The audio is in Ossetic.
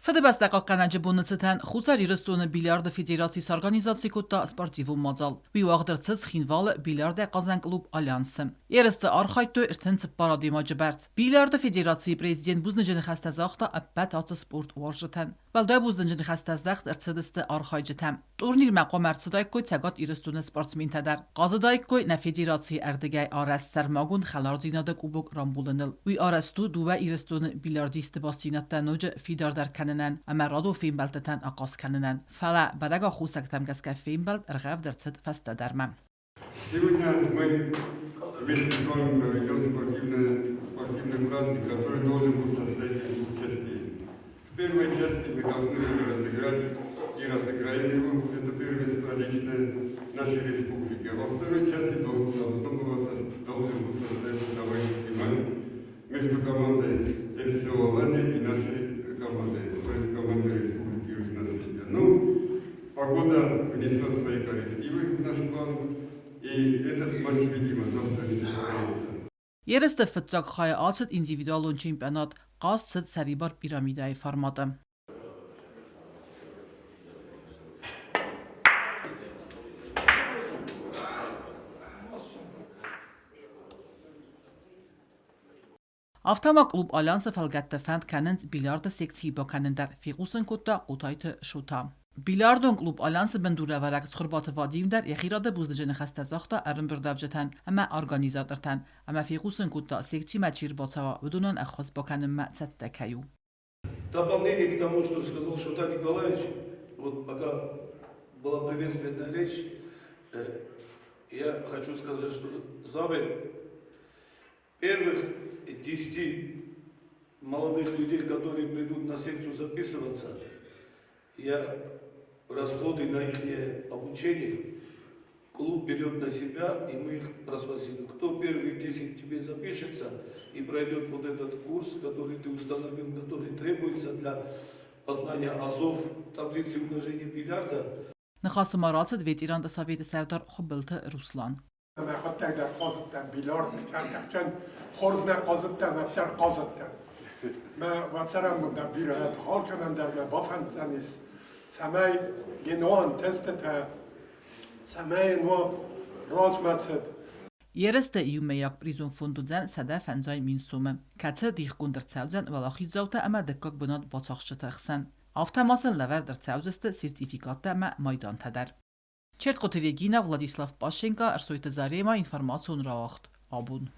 Фыдыбӕстӕ хъахъхъӕнӕджы боны цытӕн Хуссар Ирыстоны бильярды федераци сорганизаци кодта спортивон мадзал. Уый уагъд ӕрцыд Цхинвалы бильярдӕй хъазӕн клуб «Альянс-ы». Ерысты архайдтой 34 адӕймаджы бӕрц. Бильярды федерацийы президент бузныджы ныхӕстӕ загъта ӕппӕт ацы спорт уарзджытӕн. Уӕлдай бузныджы ныхӕстӕ здӕхт ӕрцыдысты архайджытӕм. Турнирмӕ хъуамӕ ӕрцыдаиккой Цӕгат Ирыстоны спортсментӕ дӕр. Хъазыдаиккой нӕ федерацийы ӕрдыгӕй арӕзт сӕрмагонд хӕлардзинады кубок рамбулыныл. Уый арӕзт у дыууӕ Ирыстоны бильярдистты бастдзинӕдтӕ ноджы фидардӕр кӕнынӕн ӕмӕ радон фембӕлдтытӕн ахъаз кӕнынӕн. Фӕлӕ бӕрӕг аххосӕгтӕм гӕсгӕ фембӕлд ӕргъӕвд ӕрцыд фӕстӕдӕрмӕ. Сегодня мы вместе с вами проведем спортивный, спортивный праздник, который должен был состоять из двух частей. В первой части мы должны были разыграть и разыграем его, это первенство личное нашей республики. А во второй части должно было, должен был состояться товарищеский матч между командой ФСО Алания и нашей командой, то есть командой Республики Южная Осетия. Ну, погода внесла свои коррективы в наш план, и этот матч, видимо, завтра не состоится. Ерысты фыццаг хайы ацыд индивидуалон чемпионат, хъазт цыд сӕрибар пирамидӕйы форматы. Афтӕ ма клуб «Альянс-ы» фӕлгӕтты фӕнд кӕнынц бильярды секцийы бакӕнын дӕр, фехъусын кодта Хъотайты Шота. Бильярдон клуб «Альянс-ы» бындурӕвӕрӕг Цхуырбаты Вадим дӕр йӕхи рады бузныджы ныхӕстӕ загъта ӕрӕмбырдуӕвджытӕн ӕмӕ организатортӕн ӕмӕ фехъусын кодта, секцимӕ чи ӕрбацӕуа, уыдонӕн ӕххуыс бакӕнынмӕ цӕттӕ кӕй у. Дополнение к тому, что сказал Шота Николаевич, вот пока была приветственная речь, я хочу сказать, что Завет первых 10 молодых людей, которые придут на секцию записываться, я расходы на их обучение клуб берет на себя, и мы их проспонсируем. Кто первые 10 тебе запишется и пройдет вот этот курс, который ты установил, который требуется для познания азов таблицы умножения бильярда. Ныхасы ма рацыд ветеранты советы сӕрдар Хуыбылты Руслан. Мӕхуӕдтӕг дӕр хъазыдтӕн бильярд, кӕртӕхчӕн хорз нӕ хъазыдтӕн, уӕддӕр хъазыдтӕн. Мӕ уӕ цӕрӕнбон дӕр бирӕ алкӕмӕн дӕр мӕ бафӕнддзӕнис, цӕмӕй геноан тестытӕ, цӕмӕй ын уа размӕцыд. Ерысты иумӕйаг призон фонд уыдзӕн 150 000 сомы, кӕцы дихгонд ӕрцӕудзӕн уӕлахиздзаутӕ ӕмӕ дыккаг бынат бацахсджыты хсӕн. Афтӕ ма сын лӕвӕрд ӕрцӕудзысты сертификаттӕ ӕмӕ майдантӕ дӕр. Чертхъоты Регина, Владислав Пащенко, Ӕрсойты Зарема, информацион рауагъд. Абон.